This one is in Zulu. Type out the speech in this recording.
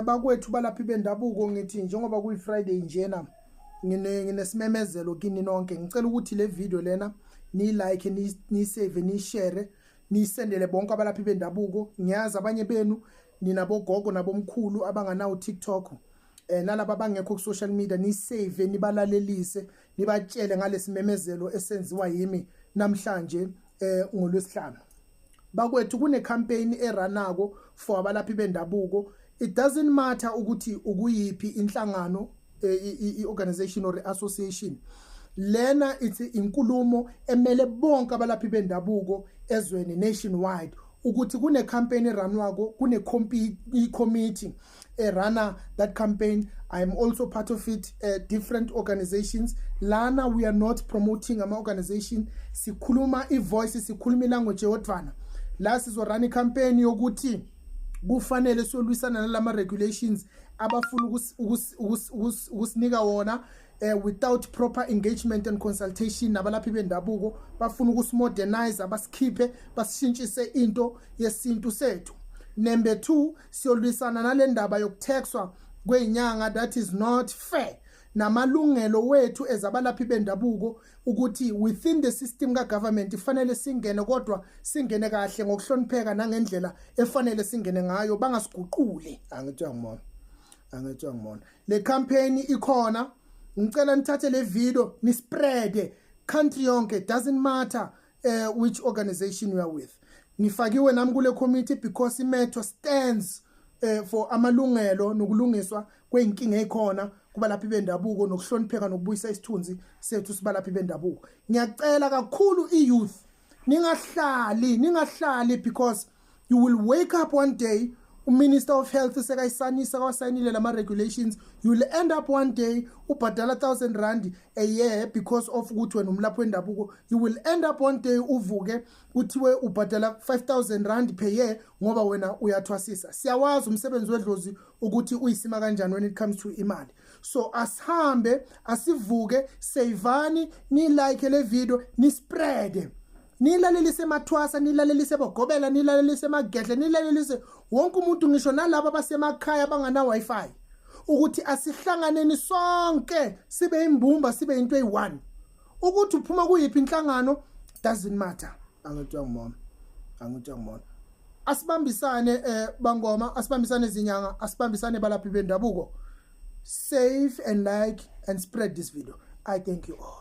Bakwethu balaphi bendabuko, ngithi njengoba kuyi Friday njena, nginesimemezelo kini nonke. Ngicela ukuthi le video lena ni like, ni save, ni share, niyisendele bonke abalaphi bendabuko. Ngiyazi abanye benu ninabogogo nabomkhulu abanganawo TikTok, nalabo abangekho ku social media. Ni save, nibalalelise, nibatshele ngalesimemezelo esenziwa yimi namhlanje ngolwesihlanu. Bakwethu, kune campaign eranako for abalaphi bendabuko. It doesn't matter ukuthi ukuyiphi inhlangano, i-organization or association. Lena ithi inkulumo emele bonke abalaphi bendabuko ezweni, nationwide, ukuthi kune campaign eranwako, kune committee erana that campaign. I am also part of it, different organizations. Lana we are not promoting ama organization, sikhuluma ivoice, sikhuluma ilanguage yodvana. La sizorun icampaign yokuthi kufanele siyolwisana nalama regulations abafuna ukusinika wona without proper engagement and consultation nabalaphi bendabuko. Bafuna ukusimodernize, abasikhiphe, basishintshise into yesintu sethu. Number 2, siyolwisana nale ndaba yokutaxwa kwezinyanga. That is not fair, namalungelo wethu ezabalaphi bendabuko, ukuthi within the system ka government ifanele singene, kodwa singene kahle ngokuhlonipheka nangendlela efanele singene ngayo, bangasiguquli. Angithi uyangibona? Angithi uyangibona? Le campaign ikhona. Ngicela nithathe le video ni spread country yonke, doesn't matter which organization you are with. Ngifakiwe nami kule committee because iMetro stands for amalungelo nokulungiswa kweinkinga ezikhona kubalaphi bendabuko, nokuhlonipheka, nokubuyisa isithunzi sethu sibalaphi bendabuko. Ngiyacela kakhulu i-youth, ningahlali, ningahlali, because you will wake up one day uminister of health sekayisanisa, kawasayinile lama regulations. You will end up one day ubhadala R1000 a year because of ukuthi wena umlaphi wendabuko. You will end up one day uvuke kuthiwe ubhadala R5000 per year ngoba wena uyathwasisa. Siyawazi umsebenzi wedlozi ukuthi uyisima kanjani when it comes to imali. So asihambe, asivuke. Savani, ni like le video, ni spread, nilalelise emathwasa, nilalelise bogobela, nilalelise emagedle, nilalelise wonke umuntu, ngisho nalabo abasemakhaya abangana Wi-Fi, ukuthi asihlanganeni sonke, sibe imbumba, sibe into eyi-one. Ukuthi uphuma kuyiphi inhlangano doesn't matter. Angithi uyangibona? Angithi uyangibona? Asibambisane, bangoma, asibambisane izinyanga, asibambisane balaphi bendabuko. Save and like and spread this video. I thank you all.